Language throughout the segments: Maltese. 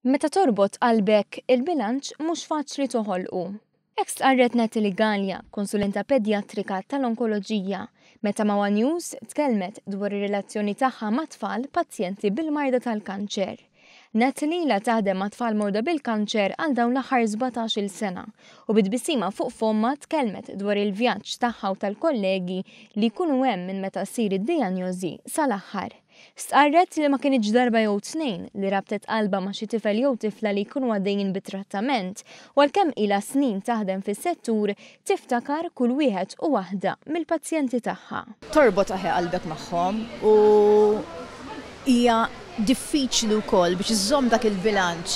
Meta torbot qalbek, il-bilanċ mhux faċli toħolqu. Hekk stqarret Natalie Galea, konsulenta pedjatrika tal-onkoloġija, meta ma' one News tkellmet dwar ir-relazzjoni tagħha ma' tfal pazjenti bil-marda tal-kanċer. Natalie ilha taħdem ma' tfal morda bil-kanċer għal dawn l-aħħar 17-il sena u bi tbissima fuq fommha tkellmet dwar il-vjaġġ tagħha u tal-kollegi li jkunu hemm minn meta ssir id-dijanjosi sal-aħħar. Stqarret li ma kinitx darba jew tnejn li rabtet qalbha ma' xi tifel jew tifla li jkunu għaddejjin bi trattament u għalkemm ilha snin taħdem fis-settur, tiftakar kull wieħed u waħda mill-pazjenti tagħha. Torbot aħe qalbek magħhom u hija diffiċli wkoll biex iżżomm dak il-bilanċ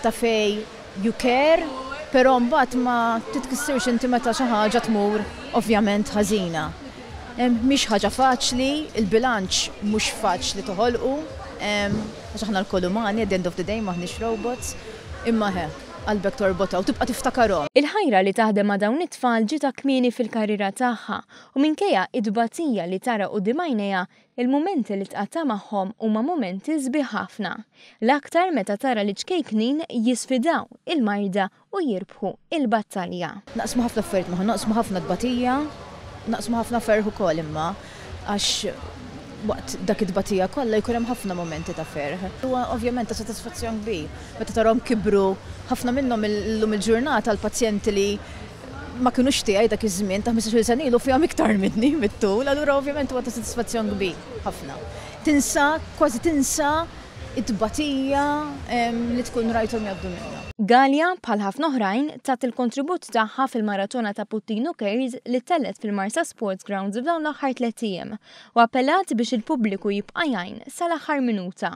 ta' fejn you care, però mbagħad ma titkissirx inti meta xi ħaġa tmur ovvjament ħażina. Mhix ħaġa faċli, il-bilanċ mhux faċli toħolqu, għax aħna lkoll umani, at the end of the day m'aħniex robots, imma eħe, qalbek torbotha u tibqa' tiftakarhom. Il-ħajra li taħdem ma' dawn it-tfal ġietha kmieni fil-karriera tagħha u minkejja t-tbatija li tara quddiem għajnejha, il-mumenti li tqatta' magħhom huma mumenti sbieħ ħafna. L-aktar meta tara liċ-ċkejknin jisfidaw il-marda u jirbħu l-battalja. Naqsmu ħafna affarijiet magħhom, naqsmu ħafna tbatija, naqsmu ħafna ferħ ukoll imma għax waqt dak it-tbatija kollha jkun hemm ħafna mumenti ta' ferħ. Huwa ovvjament ta' sodisfazzjon kbir meta tarahom kibru, ħafna minnhom illum il-ġurnata l-pazjenti li ma kinux tiegħi dak iż-żmien ta' 15-il sena ilu fihom iktar minni mit-tul, allura ovvjament huwa ta' sodisfazzjon kbir ħafna. Tinsa, kważi tinsa it-tbatija li tkun rajthom jgħaddu minnha. Galea, bħal ħafna oħrajn, tat il-kontribut tagħha fil-maratona ta' Puttinu Cares li ttellgħet fil-Marsa Sports Grounds f'dawn l-aħħar tlett ijiem u appellat biex il-pubbliku jibqa' jgħin sal-aħħar minuta.